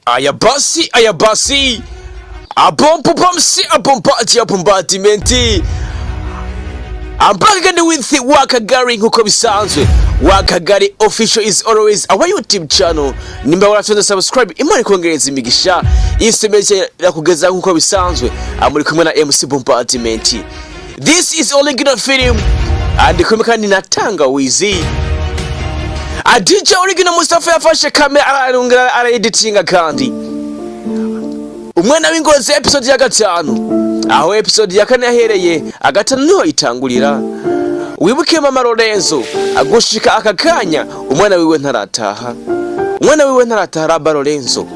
Aya basi, aya basi, abompupamsi, abompati, abombatimenti. I'm back again with Wakagari nkuko bisanzwe. Wakagari official is always our YouTube channel. Nimba waratonze subscribe, Imana ikongereza imigisha. Isemeze irakugeza nkuko bisanzwe. Muri kumwe na MC Bombardment. This is original film. Andi kumwe kandi na Tangawizi. DJ Original Mustafa yafashe kamera ararunga araeditinga kandi. Umwana w'ingozi episode ya gatanu. Aho episode ya kane yahereye, agatanu niho itangurira. Wibuke mama Lorenzo agushika aka kanya umwana wiwe ntarataha. Umwana wiwe ntarataha Raba Lorenzo.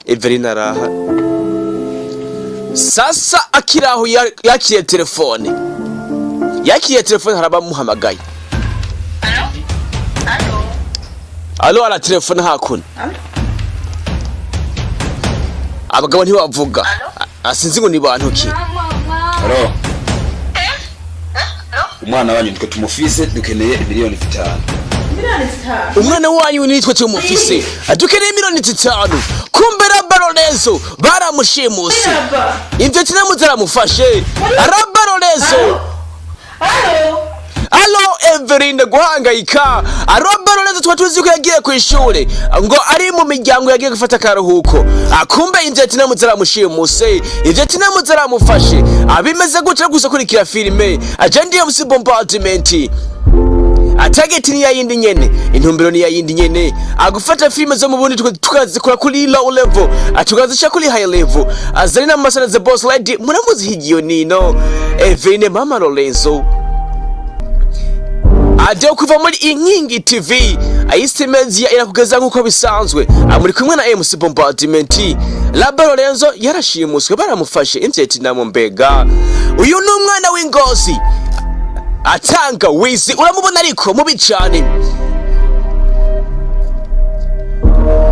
Evelyn araha. Sasa akiraho yakiriye telefone. Yakiriye telefone harabamuhamagaye. Allô? Allô? Alo ara telefone hakuno. Allô? Abagabo ntibavuga. Alo? Sinzi ngo ni bantu ki. Alo, Eh? Allô? Umwana wanyu nitwe tumufise, dukeneye miliyoni 5. 5 miliyoni. Umwana wanyu nitwe tumufise, dukeneye miliyoni 5. Kumbe Raba Lorenzo baramushimuse, ivyo tinamuze aramufashe Raba Lorenzo. Allô? Alo Everine guhangayika. Raba Lorenzo tuba tuzi ko yagiye ku ishure ngo ari mu miryango yagiye gufata akaruhuko, akumbe ivyo tinamuze aramushimuse, ivyo tinamuze aramufashe. Abimeze gutya gusa kurikira filime Agenda MC Bombardment. Target ni yayindi nyene, intumbero ni yayindi nyene, agufata filime zo mu bundi tukazikora kuri low level, tukazisha kuri high level. Azalina Masana the boss lady muramuzi higiyo nino Evine mama Lorenzo aje kuva muri Inkingi TV ayisemezia irakugeza nkuko bisanzwe. Muri kumwe na MC Bombardment. Raba Lorenzo yarashimuswe, baramufashe imvyeti na mbega uyu ni umwana w'ingozi atanga wizi uramubona ariko mubi cyane.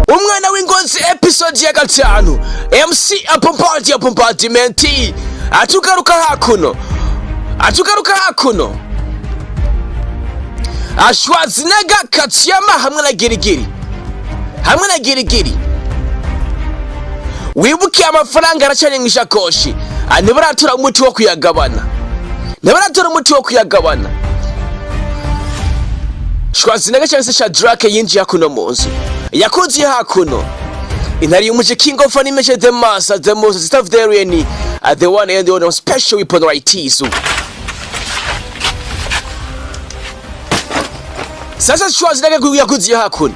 Umwana w'ingozi episode ya gatanu, MC Abombadi Bombardment atugaruka hakuno, atugaruka hakuno. Schwarzenegger Katsiyama hamwe na Girigiri, hamwe na Girigiri. Wibuke amafaranga aracari mu ishakoshi. Ntibaratora umuti wo kuyagabana, ntibaratora umuti wo kuyagabana. Schwarzenegger cyangwa se Shadrack yinjiye hakuno mu nzu yakunziye hakuno intari y'umuje, king of animation, the master, the most staff there, the one and the only special weapon right izu. Sasa Schwarzenegger yakunziye hakuno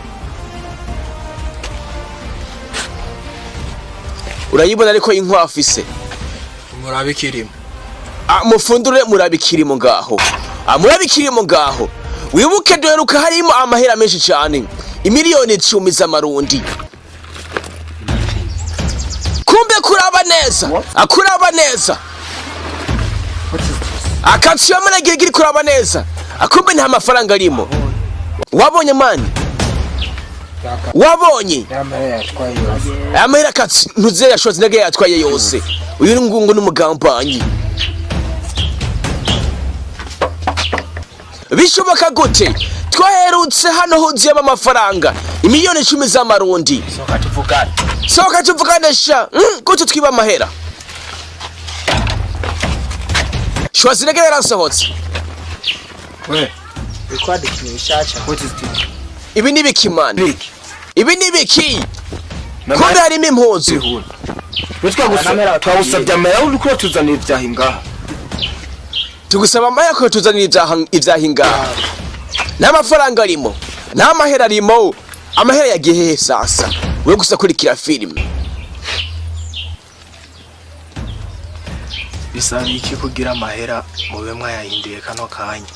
urayibona ariko inkwafu afise. Murabikirimo. Mufundure murabikirimo ngaho. Murabikirimo ngaho. Wibuke duheruka harimo amahera menshi cyane, imiliyoni 10 z'amarundi. Kumbe kuraba neza, akuraba neza akatsiyamo na girigiri kuraba neza, akumbe nta mafaranga arimo. Wabonye mani, wabonye yamara yatwaye yose. Amahera akatsi ntuze yashoze ndege yatwaye yose. Uyu ngungu n'umugambanyi. Bishoboka gute? Twaherutse hano huzuyemo amafaranga imiliyoni 10 z'amarundi. Soka tuvugane. Soka tuvugane sha. Gute twiba amahera? Schwarzenegger yarasohotse. We. Bikwadukira ibishaca. What is this? Ibi ni biki mani? Big. Ibi ni biki? Kumbe harimo impuzu. Twagusabye amahera uriko uratuzanira ivyaha ngaha. Tugusaba amahera ko tuzanira ibyaha ngaha. Nta mafaranga arimo, nta mahera arimo. Amahera yagiye hehe sasa? We gusa kurikira filime. Bisaba iki kugira amahera mube mwayahinduye kano kanya?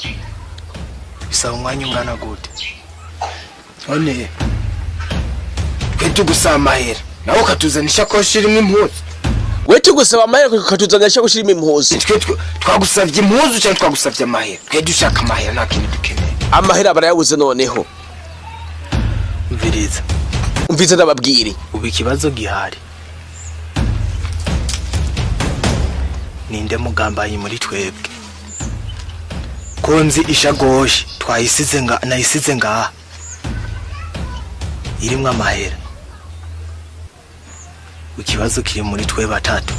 Bisaba umwanya ungana gute? None twe tugusaba amahera nawe ukatuzana ishakoshi irimo impuzu. We tugusaba amahera ukatuzanira ishakoshi irimo impuzu. Twe twagusavye impuzu canke twagusavye amahera? Twe dushaka amahera, nta kintu dukeneye. Amahera barayabuze noneho. Mviriza. Umvize ndababwire. Ubu ikibazo gihari, ninde mugambanyi muri twebwe? Ko nzi ishagoshi twayisize nga nayisize ngaha irimwo amahera. Ikibazo kiri muri twe batatu.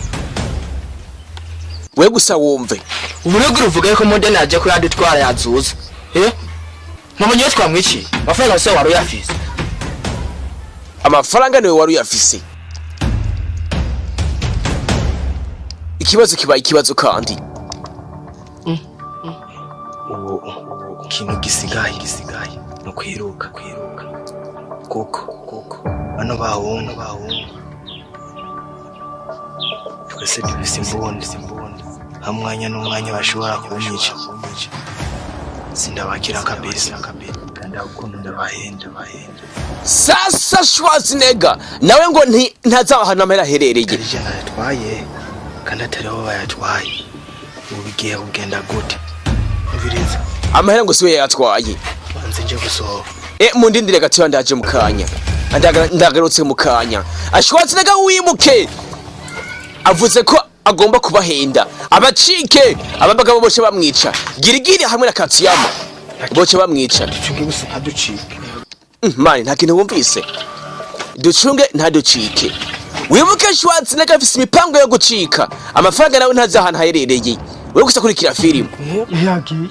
We gusa wumve. Ubu rero uvuga yuko modeni aje ko yadutwara yazuza, eh, ntumenye iyo twamwiciye amafaranga yose wari uyafise. Amafaranga niwe wari uyafise. Ikibazo kibaye ikibazo kandi. Ubu ikintu gisigaye ni ukwiruka, kuko bano bahungu twese dufise imbunda, nta mwanya n'umwanya bashobora kunyica. Sindabakira kabisa, kandi ukuntu ndabahenda. Sasa Schwarzenegger nawe ngo ntazi ahantu amahera aherereye. Atari je nayatwaye kandi atariho bayatwaye. Ubu bigiye kugenda gute? Umviriza. Amahera ngo siwe yayatwaye. Banze nje gusohoka. E, mundindire gatoya, ndaje mu kanya. Ndagarutse mu kanya. Schwarzenegger wimuke avuze ko agomba kubahenda abacike ababagabo bose bamwica, Girigiri hamwe na Katsuyama bose bamwica. Ducunge gusa ntaducike. Mani, nta kintu wumvise. Ducunge ntaducike. Wibuke Schwarzenegger afise imipango yo gucika amafaranga, nawe ntazi ahantu aherereye. We gusa kurikira filime. Yagiye.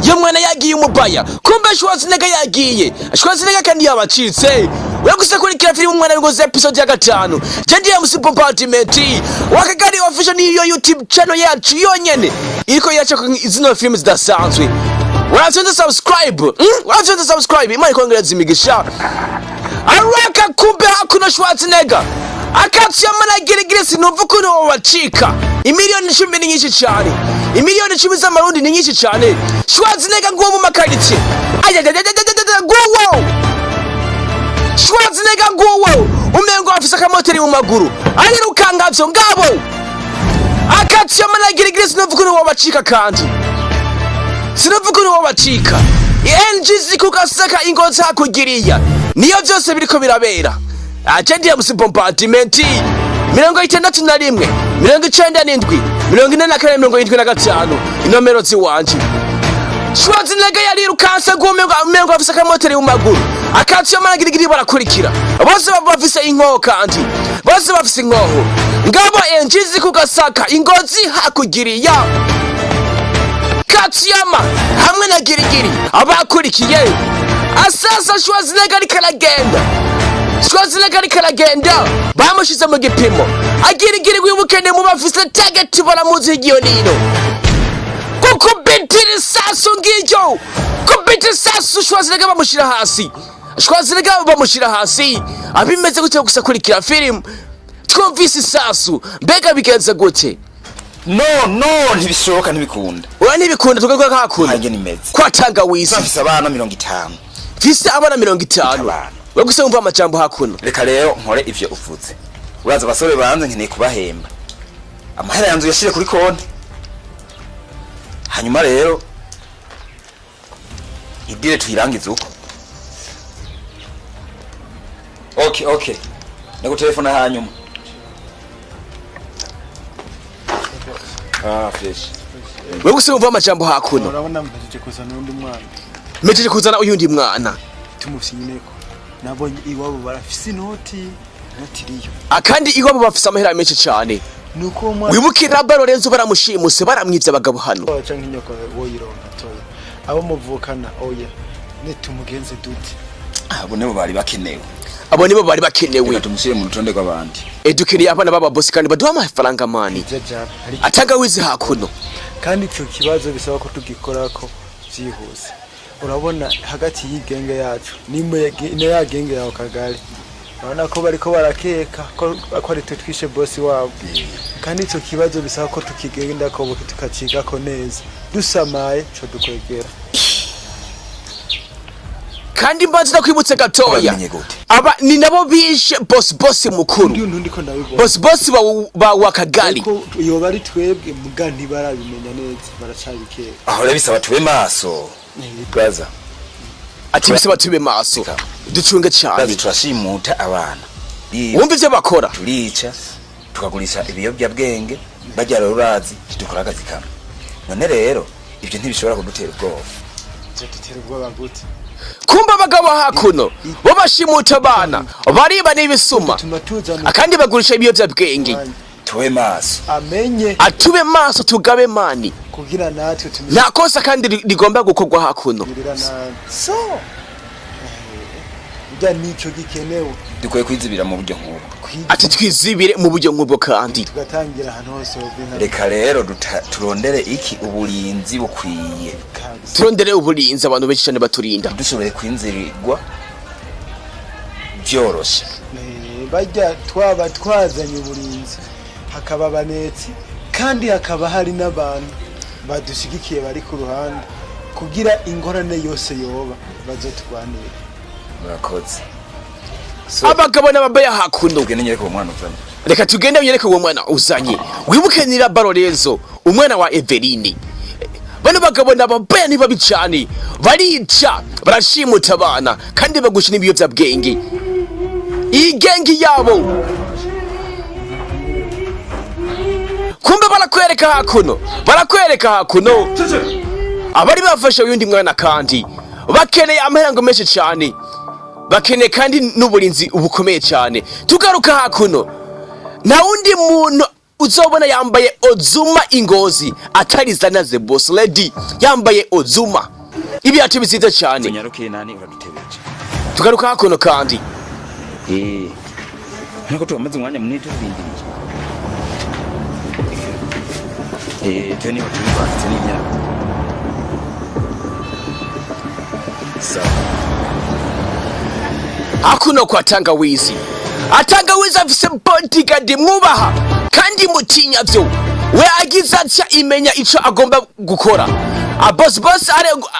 Iyo mwana yagiye umubaya, kumbe Schwarzenegger yagiye. Schwarzenegger kandi yabacitse. We gusa kurikira filime Umwana w'Ingozi, episode ya 5. Jendiye musi bombardment Wakagari Official, niyo YouTube channel yacu yonyene iriko iraca zino filime zidasanzwe. Waravyonze subscribe? Waravyonze subscribe? Imana ikongereza imigisha. Araka kumbe hakuno Schwarzenegger akatsiyama na Girigiri, sinumva ukuntu bobacika. Imiliyoni 10 ni nyinshi cyane, imiliyoni 10 z'amarundi ni nyinshi cyane. Schwarzenegger nguwo mu makaritsiye, ayayayayayaya, nguwo Schwarzenegger nguwo, umengo afise akamoteri mu maguru, arirukanga vyo. Ngabo akatsiyama na Girigiri, sinumva ukuntu bobacika kandi sinumva ukuntu bobacika. NGZ kugasaka ingozi hakugiriya niyo byose biriko birabera. Aje musi bombardment 61 97 44 75, inomero ziwanje. Schwarzenegger yarirukanse gumengo umengo afise akamoteri mu maguru. Akatsiyo maragirigiri barakurikira bose, baba bafise inkoho kandi bose bafise inkoho. Ngabo NGZ kugasaka ingozi hakugiriya, Katsuyama hamwe na Girigiri abakurikiye. Asasa Schwarzenegger ariko aragenda, Schwarzenegger ariko aragenda, bamushize mu gipimo. Agirigiri wibuke ni mu bafise target, baramuzi igiyo nino kukubitira isasu ngiryo, kubita isasu Schwarzenegger bamushira hasi, Schwarzenegger bamushira hasi. Abimeze gute? Gusa kurikira film. Twumvise isasu, mbega bigenze gute? No, no, ntibishoboka, ntibikunda. Oya, ntibikunda, tugaruka hakuna. Nkanjye nimeze. Kwa tangawizi. Mfise abana 50. Mfise abana 50. Abana. We gusa wumva amajambo hakuno. Reka rero nkore ivyo uvuze. Uraza abasore banze, nkeneye kubahemba. Amahera yanzu yashire kuri konti, hanyuma rero idire tuyirangize uko. Okay, ndagutelefona hanyuma. Ah, fresh. We gusa wumva amajambo hakuno. Urabona mpejeje kuzana undi mwana. Mpejeje kuzana uyundi mwana. Tumusinyineko, nabonye iwabo barafise inoti iriyo. Akandi iwabo bafise amahera menshi cane. Nuko uwo mwana Wibuke Raba Lorenzo baramushimuse, baramwivye abagabo hano. Canke inyoko woyironka toya, abo muvukana oya, nitumugenze dute? Abo nibo bari bakenewe. Abo nibo bari bakenewe. Reka tumushyire mu rutonde rw'abandi. Dukeneye abana b'ababosi kandi baduha amafaranga mani. Jaja hari. Atangawizi hakuno. Kandi ico kibazo bisaba ko tugikorako vyihuse. Urabona hagati y'igenge yacu nimwe na ya genge yawe Kagari, urabona ko bariko barakeka ko ari twe twishe bosi wabo. Kandi ico kibazo bisaba ko tukigendako tukacigako neza, dusamaye co dukwegera. Kandi mbanza ndakwibutse gatoya. Wamenye gute? Aba ni nabo bishe boss mukuru. Ndi ntundi ko ndabibona. Boss ba wa Kagali. Ariko yoba ari twebwe muga ntibarabimenya neza, baracabikeka. Aho rero bisaba tube maso, braza. Ati bisaba tube maso, ducunge cyane. Braza, turashimuta abana. Wumva ivyo bakora. Turica, tukagurisha ibiyobyabwenge. Bajya rero urazi dukora akazi kamwe, none rero ibyo ntibishobora kudutera ubwoba. Dutera ubwoba gute? Kumba abagabo hakuno bo bashimuta abana, bariba n'ibisuma, Tuma tuzana akandi bagurisha ibiyovyabwenge. Tube maso. Amenye Atube maso, tugabe mani. Kugira natwe tumenye Nta kosa kandi rigomba gukorwa hakuno. Kugirira nabi so burya nico gikenewe. Dukwiye kwizibira mu buryo nk'ubwo. Kwiga Ati twizibire mu buryo nk'ubwo kandi. Tugatangira ahantu hose hova. Reka rero turondere iki uburinzi bukwiye. Kabisa. Turondere uburinzi, abantu benshi cyane baturinda. Dushobore kwinzirirwa byoroshe. Bajya twaba twazanye uburinzi, hakaba abanetsi kandi hakaba hari n'abantu badushigikiye bari ku ruhande kugira ingorane yose yoba bazoturwanira. Murakoze. So Abagabo n'ababaya hakuno. Tugende nyereke uwo mwana uzanye. Reka tugende unyereke uwo mwana uzanye. Wibuke nira Barorezo, umwana wa Everine. Bano bagabo n'ababaya ni babi cyane, barica, barashimuta abana kandi bagusha n'ibiyobyabwenge. Iyi gengi yabo kumbe barakwereka hakuno, barakwereka hakuno abari bafashe uyundi mwana kandi bakeneye amaherango menshi cyane, bakeneye kandi n'uburinzi bukomeye cyane. Tugaruka hakuno, nta wundi muntu uzobona yambaye Ozuma ingozi atari Zanaze Boss Lady yambaye Ozuma, ibyacu bisize cyane. Tunyarukiye nani uradutebeje. Tugaruka hakuno kandi. Nkuko tubamaze umwanya munini turindiriye. Twe niho turi twafite n'imyaka. Sawa. Hakuno kwa Tangawizi, atangawizi afise bodyguard mwubaha kandi mutinya vyo. We agize atya imenya ico agomba gukora. Aboss boss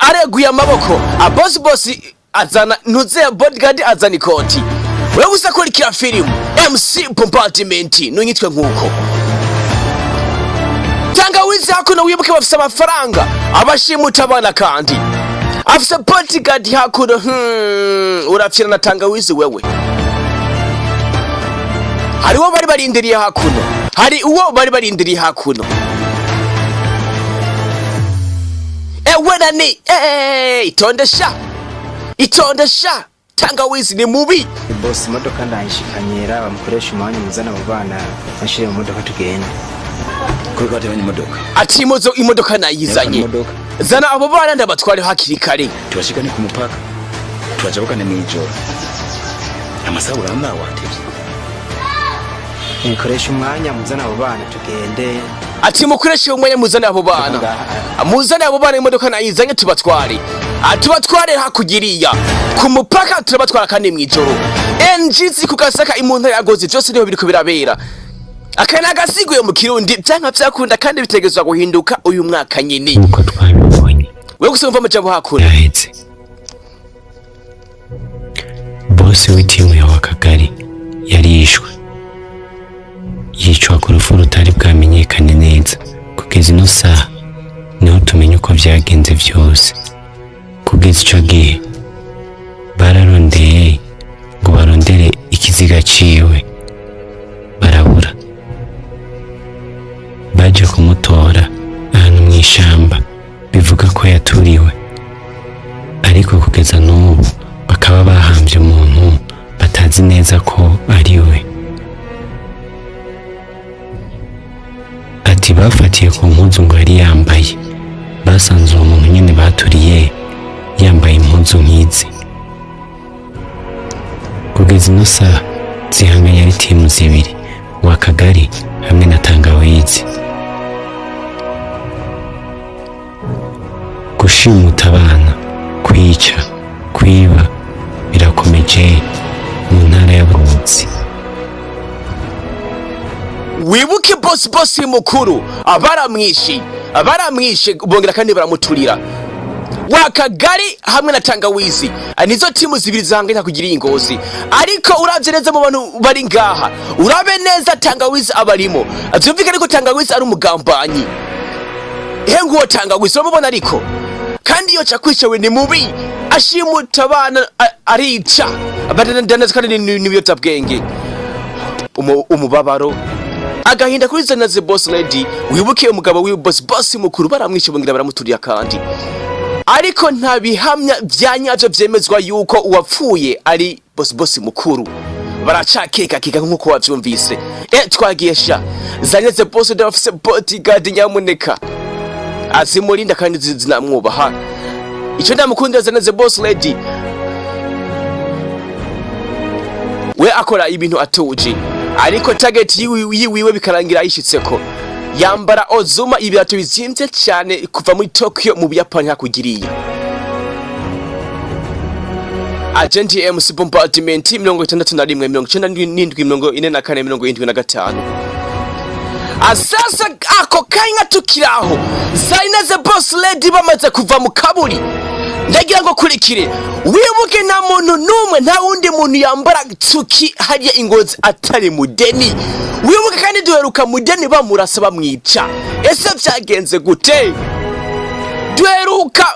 areguye amaboko, aboss boss azana ntuze bodyguard, azana ikoti. Wewe gusa kurikira filimu MC Bombardment nunyitwe nkuko Tangawizi hakuno. Wibuke bafise amafaranga, abashimuta abana kandi afise bodyguard hakuno. Urafyira na Tangawizi wewe. Hari uwo bari barindiriye hakuno, hari uwo bari barindiriye hakuno. Ewe nani? Itonde sha, itonde sha, Tangawizi ni mubi. Boss, imodoka ndayishikanyira, bamukoresha umwanya muzana abo bana bashire mu modoka tugende. Kuri ko batemanye imodoka. Ati imodoka nayizanye. Imodoka. Zana abo bana ndabatware hakiri kare. Tubashikane ku mupaka. Tubajabukane mw'ijoro. Amasaha urabona watevye. Nikoresha umwanya muzana abo bana tugende. Ati mukoreshe umwanya muzane abo bana, muzane abo bana, imodoka nayizanye, tubatware. Tubatware hakurya iriya ku mupaka, turabatwara kandi mw'ijoro. NGZ ku Gasaka imuntu ya Ngozi, byose niho biriko birabera. Aka ni agasiguye mu Kirundi, byanka byakunda kandi bitegerezwa guhinduka uyu mwaka nyine. Nk'uko twabibonye We gusa umva amajambo hakuno. Yahetse bosi w'itimu ya Wakagari yarishwe, yicwa ku rupfu rutari bwamenyekane neza. Kugeza ino saha niho tumenya uko byagenze byose. Kugeza ico gihe bararondeye ngo barondere ikiziga ciwe barabura. Baje kumutora ahantu mu ishamba, bivuga ko yaturiwe, ariko kugeza n'ubu bakaba bahambye umuntu batazi neza ko ari we. Ati bafatiye ku mpuzu ngo yari yambaye, basanze uwo muntu nyine baturiye yambaye impuzu nk'izi. Kugeza ino saha zihanganye ari timu zibiri, uwa Kagari hamwe na Tangawizi. Gushimuta abana, kwica, kwiba birakomeje mu ntara ya Ngozi. Wibuke bosi bosi mukuru abaramwishe, abaramwishe bongera kandi baramuturira. Wa Kagari hamwe na Tangawizi nizo timu zibiri zihanganye kugira iyi Ngozi. Ariko uravye neza mu bantu bari ngaha, urabe neza Tangawizi abarimo. Vyumvikane ko Tangawizi ari umugambanyi. Ehe, nguwo Tangawizi uramubona, ariko kandi iyo cakwica we ni mubi, ashimuta abana, arica abadandaza kandi n'ibiyovyabwenge. Umubabaro, agahinda kuri Zanaze Boss Lady. Wibuke umugabo w'iwe boss boss mukuru baramwishe bongera baramuturira kandi. Ariko nta bihamya vya nyavyo vyemezwa yuko uwapfuye ari bosi bosi mukuru. Baracakekakeka nk'uko wavyumvise. Twagiye sha zanyeze bosi ndabafise bodyguard, nyamuneka azimurinda kandi zinamwubaha. Icyo ndamukundira Zaneze Boss Lady, we akora ibintu atuje, ariko target yiwiwe bikarangira ayishitseko. Yambara Ozuma, ibirato bizimvye cyane kuva muri Tokyo mu Buyapani hakugiriye. Agent MC Bombardment 61 97 44 75. Asasa ako kanya tukiraho, Zainaze Boss Lady bamaze kuva mu kaburi. Ndagira ngo kurikire, wibuke nta muntu n'umwe, nta wundi muntu yambara tsuki hariya ingozi atari Mudeni. Wibuke kandi duheruka Mudeni bamurasa bamwica. Ese vyagenze gute? Duheruka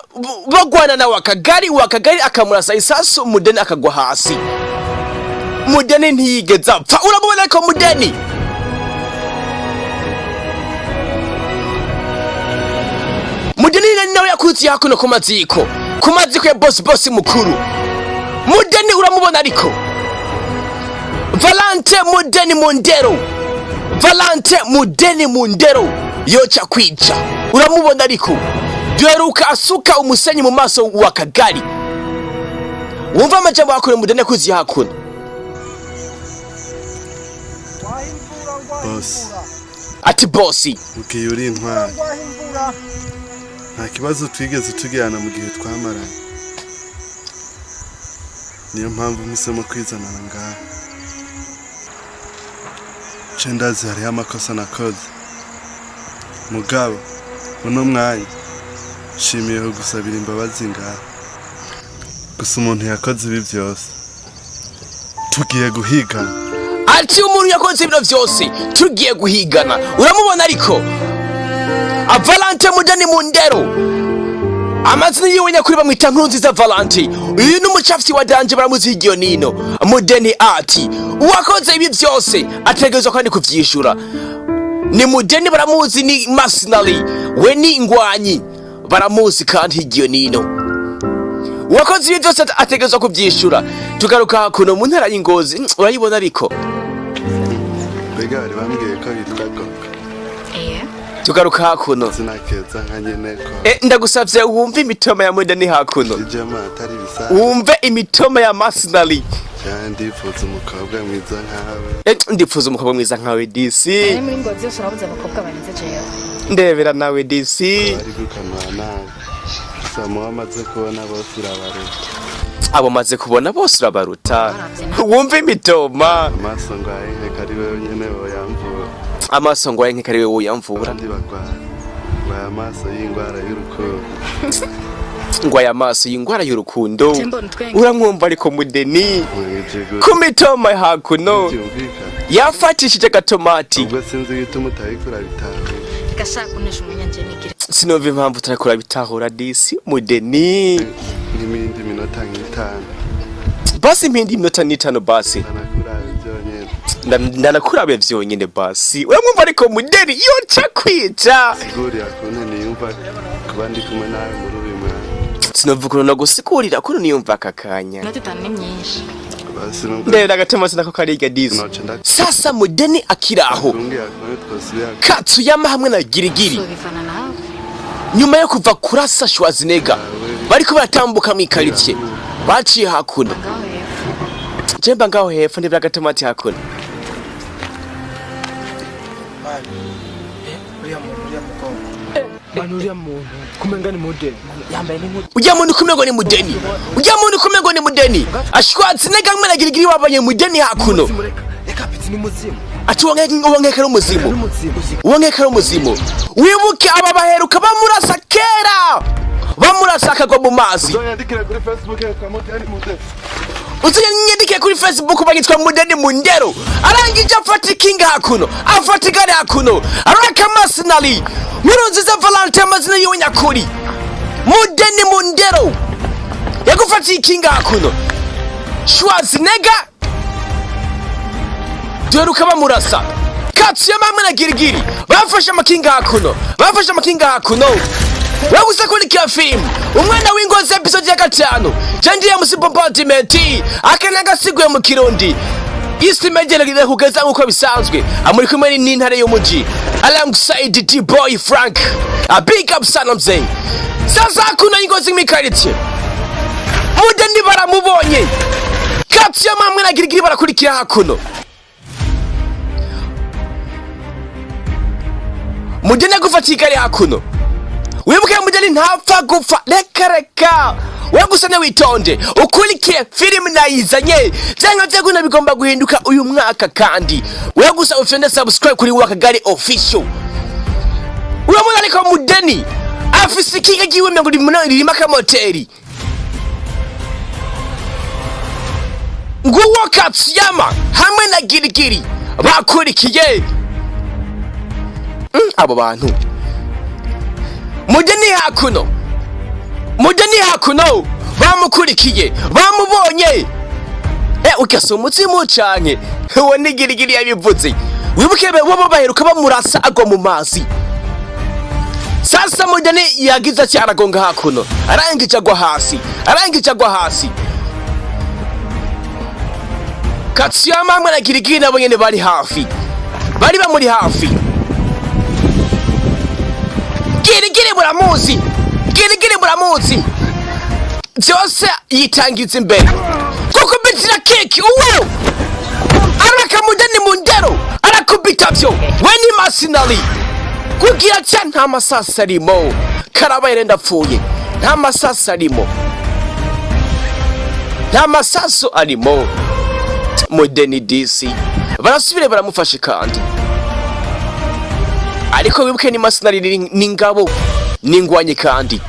bagwana na Wakagari, Wakagari akamurasa isasu, Mudeni akagwa hasi. Mudeni ntiyigeze apfa. Uramubona ko Mudeni Mudeni nawe yakutse hakuno ku maziko, ku maziko ya boss boss mukuru. Mudeni uramubona ariko Valante Mudeni Mundero, Valante Mudeni Mundero yoca kwica. Uramubona ariko duheruka asuka umusenyi mu maso wa Kagari. Wumva amajambo hakuno Mudeni yakuze hakuno. Bosi. Ati bosi. Ugiye uri intwari, nta kibazo twigeze tugirana mu gihe twamaranye, niyo mpamvu mpisemo kwizanana ngaha. Ce ndazi hariho amakosa nakoze, mugabo uno mwanya nshimiye gusabira imbabazi ngaha. Gusa umuntu yakoze ibi byose tugiye guhigana. Ati umuntu yakoze ibiro vyose tugiye guhigana. Uramubona ariko Valante Mudeni Mundero, amazina yiwe nyakuri bamwita Nkurunziza Valante. Uyu ni umucafyi wa danje, baramuzi hirya nino. Mudeni ati uwakoze ibi vyose ategerezwa kandi kuvyishura. Ni Mudeni, baramuzi, ni mercenary, we ni ingwanyi, baramuzi kandi hirya nino. Uwakoze ibi vyose ategerezwa kuvyishura. Tugaruka hakuno mu ntara y'Ingozi, urayibona ariko. Mbega bari bambwiye ko bitwa Gogo. Tugaruka hakuno. Sinakeza nka nyene ko. Ndagusavye wumve imitoma ya Mudeni hakuno. Ijama atari bisanzwe. Wumve imitoma ya mercenary. Cyane ndifuza umukobwa mwiza nkawe. Ndifuza umukobwa mwiza nkawe DC. Ari muri Ngozi yose urabuze abakobwa barenze jewe. Ndebera nawe DC. Bari gukanwa nawe. Samu amaze kubona bose urabaruta. Abo maze kubona bose urabaruta. Wumve imitoma. Amaso ngo ahehe kari wewe nyene woyamvura. Amaso ngo ahehe kari wewe woyamvura. Abandi bagwara ngo aya maso y'ingwara y'urukundo. Ngo aya maso y'ingwara y'urukundo. Uramwumva ariko Mudeni. Ku mitoma hakuno. Yafatishije agatomati. Ubwo sinzi igituma utabikora bitahura. Gashaka kunesha umunyanje nigira. Sinumva impamvu utarakora bitahura disi Mudeni. N'imindi minota nk'itanu. Basi impindi iminota n'itanu basi. Ndanakurabe vyonyene basi. Uramwumva ariko Mudeni yoca kwica. Sigurira kuntu niyumva kuba ndi kumwe nawe muri uyu mwanya. Sinumva ukuntu nagusigurira kuntu niyumva aka kanya. Inota itanu ni myinshi. Ndebera agatomati nako kariga disi. Sasa Mudeni akiraho. Katsuyama hamwe na Girigiri. Nyuma yo kuva kurasa Schwarzenegger bariko baratambuka mu ikaritie baciye hakuno. Jemba ngaho hepfo ndebera agatomati hakuno. Ujya muntu kumengo ni Mudeni. Ujya muntu kumengo ni Mudeni. Schwarzenegger hamwe na Girigiri babanye Mudeni hakuno. Ati wongeka ari umuzimu. Wongeka ari umuzimu. Wibuke aba baheruka bamurasa kera. Bamurasa akagwa mu mazi. Uzanyandikire kuri Facebook kwa Mudeni Mundero. Uzanyandikire kuri Facebook bagitwa Mudeni Mundero. Arangije afata ikinga hakuno. Afata igare hakuno. Araka mercenary. Nkurunziza Valante amazina yiwe nyakuri. Mudeni Mundero. Yagufatiye ikinga hakuno. Schwarzenegger duheruka bamurasa. Katsuyama hamwe na Girigiri bafashe amakinga hakuno. Bafashe amakinga hakuno. Wewe kurikira film Umwana w'Ingozi episode ya 5. Jandiye musi bombardment akana gasiguye mu Kirundi. Isi megereye kugeza nkuko bisanzwe. Amuri kumwe n'intare y'umuji alongside D Boy Frank. A big up sana mzee. Sasa kuna Ingozi mikaritiye. Mudeni baramubonye. Katsuyama hamwe na Girigiri barakurikira hakuno. Mudeni agufata igare hakuno. Wibuke Mudeni ntapfa gupfa. Reka reka. Wewe gusa ne witonde. Ukurikire film nayizanye. Vyanga vyaguna bigomba guhinduka uyu mwaka kandi. Wewe gusa ufende subscribe kuri Wakagari Official. Uramubona ariko Mudeni afise ikinga giwe 180 ririmo akamoteri. Nguwo Katsuyama hamwe na Girigiri bakurikiye abo bantu. Mudeni hakuno. Mudeni hakuno bamukurikiye bamubonye. Ukasa umutima canke uwo ni Girigiri yabivuze. Wibuke bo baheruka bamurasa agwa mu mazi. Sasa Mudeni yagize ati aragonga hakuno, arangije agwa hasi, arangije agwa hasi. Katsuyama hamwe na Girigiri nabo nyene bari hafi, bari bamuri hafi. Girigiri muramuzi, Girigiri muramuzi. Byose yitangiza imbere kukubitira kiki uwo araka Mudeni mu ndero arakubita vyo we ni masinali kugira cya nta masasa arimo. Karabaye ndapfuye, nta masasa arimo, nta masaso arimo. Mudeni DC barasubire baramufashe kandi, ariko wibuke ni masinali ni ngabo ningwanye kandi.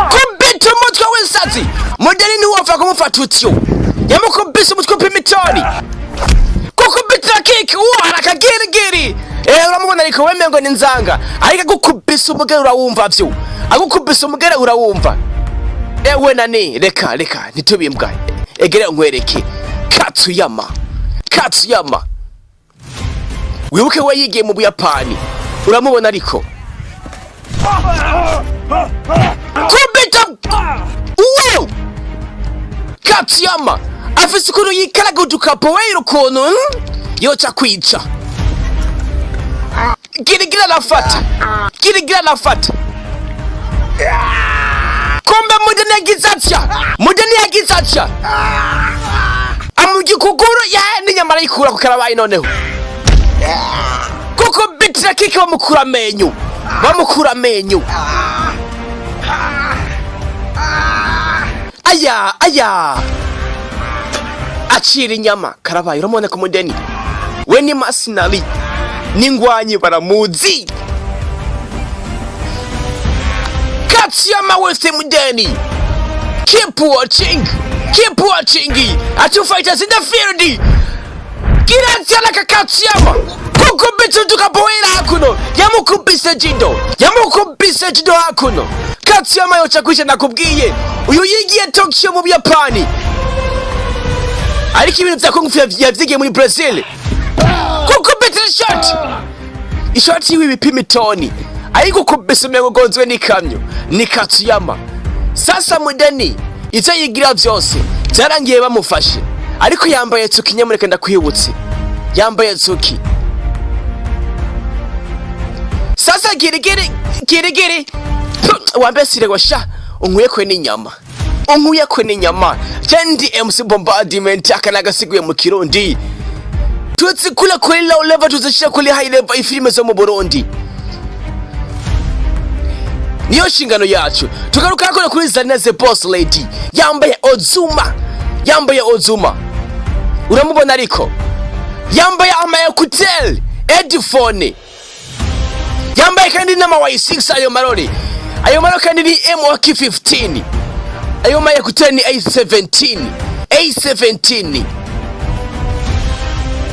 Kubita umutwe w'insazi. Mudeni ntiwapfa kumufata utyo, yamukubise umutwe upimitoni kukubitira kiki uwo arakagirigiri. Uramubona ariko wemengo ni nzanga, ariko agukubise umugere urawumva vyo, agukubise umugere urawumva. Ewe nani, reka reka ntitubimbwa, egere nkwereke. Katsuyama, Katsuyama wibuke we yigiye mu Buyapani. Uramubona ariko kubita uwo Katsuyama afise ukuntu yikaraga udukapoweira ukuntu yoca kwica. Girigiri arafata, Girigiri arafata. Kumbe Mudeni yagize atya, Mudeni yagize atya amurya ukuguru ya n'inyama arayikura ku karabayi noneho. Kuko bitira kiki bamukura amenyo, bamukura amenyo. Aya aya acira inyama karabaye. Uramubona ko Mudeni we ni masinali n'ingwanyi baramuzi. Katsuyama with Mudeni. Keep watching, keep watching. Two fighters in the field. Kiranziana Katsuyama kukubita tukapoera hakuno, yamukubise jido, yamukubise jido hakuno. Katsuyama yoca kwisha nakubwiye uyu yigiye Tokyo mu Buyapani, ariko ibintu vya kung fu yavyigiye muri Brazil. Kukubita shot, ishoti yiwe ibipima itoni, ariko kubisa umengo gonzwe n'ikamyo ni Katsuyama. Sasa Mudeni ivyo yigira vyose vyarangiye bamufashe, ariko yambaye tsuki. Nyamuneka ndakwibutse, yambaye tsuki. Sasa Girigiri, Girigiri wambesire washa unkuye kwe n'inyama, unkuye kwe n'inyama. Jendi MC Bombardment akana gasiguye mu Kirundi. Tuzikula kuri low level tuzishira kuri high level ifilime zo mu Burundi. Niyo nshingano yacu. Tugaruka hano kuri Zarina the Boss Lady yambaye Ozuma, yambaye Ozuma. Uramubona ariko yambaye ama écouteur headphone, yambaye kandi n'ama Y6. Ayo marori, ayo marori kandi ni MK15, ayo ma écouteur ni A17, A17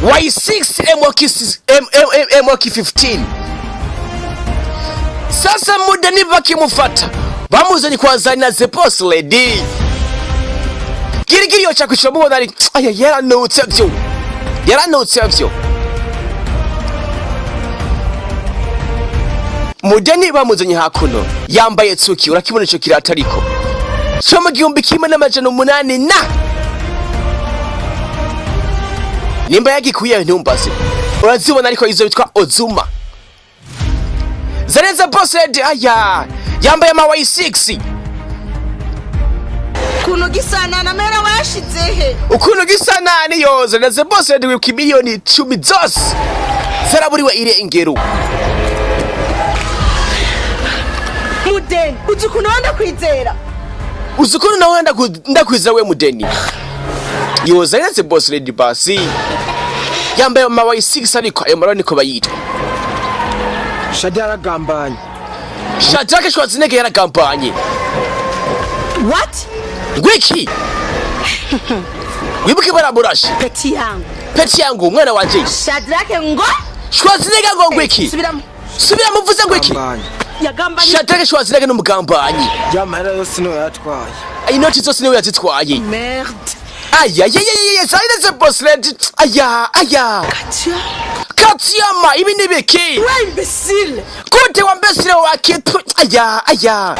Y6 MK6 M M MK15. Sasa Mudeni bakimufata bamuzanye kwa Zarina the Boss Lady. Girigiri yoca kwishura mubona ari aya yaranutse vyo, yaranutse vyo. Mudeni bamuzanye hakuno, yambaye tsuki. Urakibona ico kirato, ariko co mu 1800 na nimba yagikuye ntumbaze. Urazibona, ariko izo bitwa Ozuma zareze. Boss lady, aya yambaye ama Y6. Ukuntu gisana na mera washize he? Ukuntu gisa nani yoze naze. Boss lady, wibuka 10 miliyoni zose zaraburiwe irengero. Mudeni, uzi ukuntu wenda kwizera? Uzi ukuntu nawe ndakwizera we Mudeni. Yoza yaretse boss lady basi yambaye ama Y6, ariko ayo maroni niko bayitwa. Shadi yaragambanye. Shadrack Schwarzenegger yaragambanye. What? Ngwiki? Wibuke baramurashe. Petit yangu. Petit yangu, umwana wanje. Shadrack ngo Schwarzenegger ngo ngwiki? Subiramo. Subira, muvuze ngwiki? Yagambanye. Shadrack Schwarzenegger n'umugambanyi. Ya mahera yose niwe yatwaye. Inoti zose niwe yazitwaye. Merde. Aya ya ya ya ya, silence boss lady. Aya aya. Katia. Katsiyama, ibi ni biki? We imbécile. Gute wambesire wakitu? Aya aya.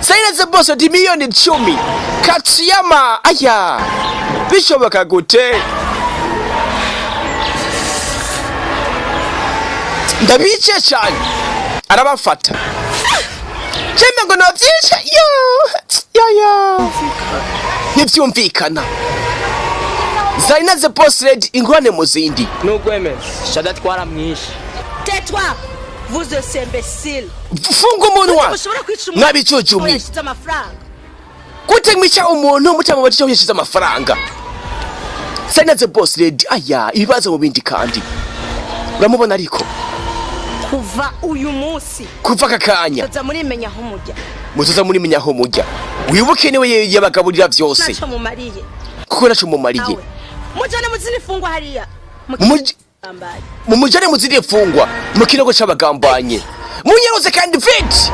Silence boss lady, 10 miliyoni. Katsiyama, aya. Bishoboka gute? Ndabice cyane. Arabafata. Jembe ngo navyice, yo yo yo. Ntivyumvikana. Zaina the boss lady, ingorane mu zindi. Nugwemeza Shada twaramwishe. Tais-toi, vous aussi imbécile. Funga umunwa. Mushobora kwica umuntu Mwabicujumwe. yashize amafaranga? Gute mwica umuntu mutamubajije aho yashize amafaranga? Zaina the boss lady, aya, ibibazo mu bindi kandi. Uramubona ariko. Kuva uyu munsi, Kuva aka kanya, muza murimenya aho mujya. Muzoza murimenya aho mujya. Wibuke niwe yabagaburira vyose. Naco mumariye. Kuko naco mumariye. Nawe mujane muzini fungwa hariya. Mugambanye. Mumujane muzindi mfungwa mu kinogo c'abagambanye. Munyaruze kandi vite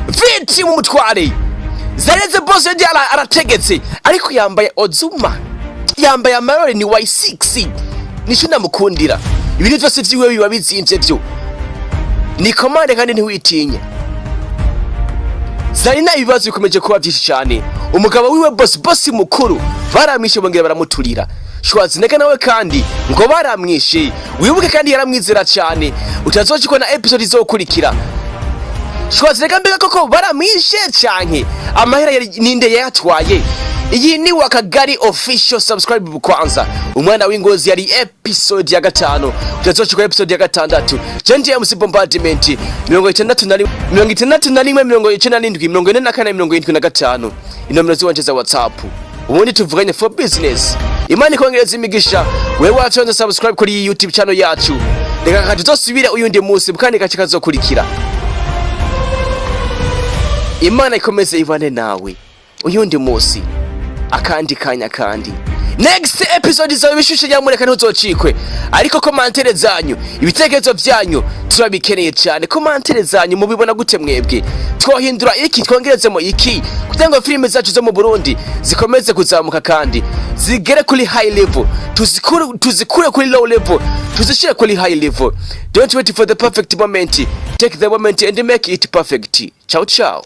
vite mumutware. Zareze boss lady arategetse, ariko yambaye Ozuma, yambaye amarore ni Y6, nico ndamukundira. Ibintu vyose vyiwe biba bizimvye, vyo ni commande kandi ntiwitinye. Zarina, ibibazo bikomeje kuba byinshi cyane. Umugabo wiwe boss, boss mukuru, baramwishe bongera baramuturira. Schwarzenegger nawe kandi ngo baramwishe. Wibuke kandi yaramwizera cyane. Utazocikwa na episode izokurikira. Schwarzenegger mbega koko baramwishe canke amahera ninde yayatwaye? Iyi ni Wakagari Official. Subscribe kwanza. Umwana w'ingozi yari episode ya 5. Utazocikwa episode ya 6. Jendi MC Bombardment, 61, 61, 97, 44, 75, inomero ziwanje za WhatsApp. Ubundi tuvuganye for business. Imana ikongereza imigisha wewe waconze subscribe kuri iyi YouTube channel yacu. Reka katuzosubire uyundi munsi kandi gace kazokurikira. Imana ikomeze ibane nawe uyundi munsi, akandi kanya kandi. Next episode izaba ibishushe, nyamuneka ntuzocikwe. Ariko commentaire zanyu, ibitekerezo byanyu turabikeneye cyane. Commentaire zanyu, mubibona gute mwebwe? Twohindura iki, twongerezemo iki kugira ngo filime zacu zo mu Burundi zikomeze kuzamuka kandi zigere kuri high level, tuzikure kuri low level tuzishire kuri high level? Don't wait for the perfect moment, take the moment and make it perfect. Ciao ciao.